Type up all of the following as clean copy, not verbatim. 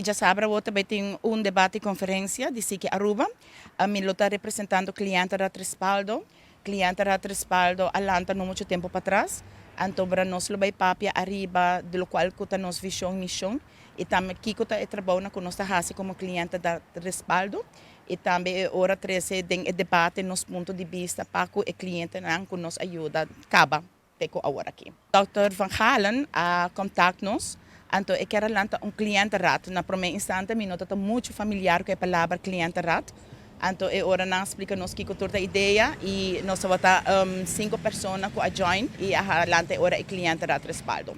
Djasabra awor ta bay tin un debate y conferencia di Siki Aruba. Mi lo ta representando Cliëntenraad Respaldo. Cliëntenraad Respaldo a lanta no mucho tempo patras. Anto bra nos lo bay papia ariba di locual cu ta nos vision, mision y tambe kico ta e trabounan cu nos ta haci como Cliëntenraad Respaldo y tambe e ora trece den e debate nos punto di bista pa cu e clientenan cu nos a yuda caba te cu awor aki. Dòkter Van Galen a contact nos, anto e kier a lanta un cliëntenraad. Na prome instante mi no ta ta mucho familiar cu e palabra cliëntenraad, anto e ora nan a splica nos kico tur ta idea y nos tabata cinco persona cu a join y a lanta e ora e cliëntenraad Respaldo.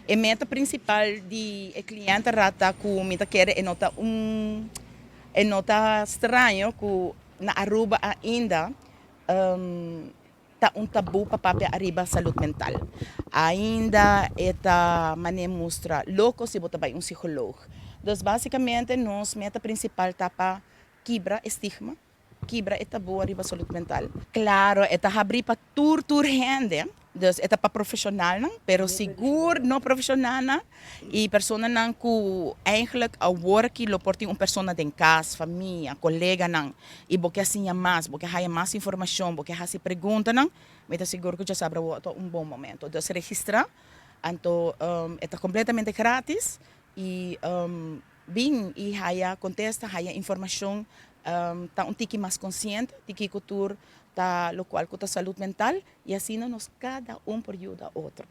E meta principal di e cliëntenraad ta cu mi ta kere e no ta un e no ta straño cu na Aruba ainda Ta un tabú pa papia ariba salud mental. Ainda e ta manera mustra loko si bo ta bai un psicoloog. Dus basicamente nos meta principal ta pa kibra e stigma, kibra e tabú ariba salud mental. Claro, e ta habrí pa tur tur hende, dus e ta pa profesionalnan, pero sigur no profesionalnan y personanan cu eigenlijk awor aki lo por tin un persona den cas, famia, coleganan y bo ke siña mas, bo ke haya mas informacion, bo ke haci preguntanan, mi ta sigur cu djasabra awor ta un bon momento. Dus registra, anto e ta completamente gratis y bin y haya contesta, haya informacion, ta un tiki mas consciente di kico tur ta locual cu ta salud mental y asina nos cada un por yuda otro.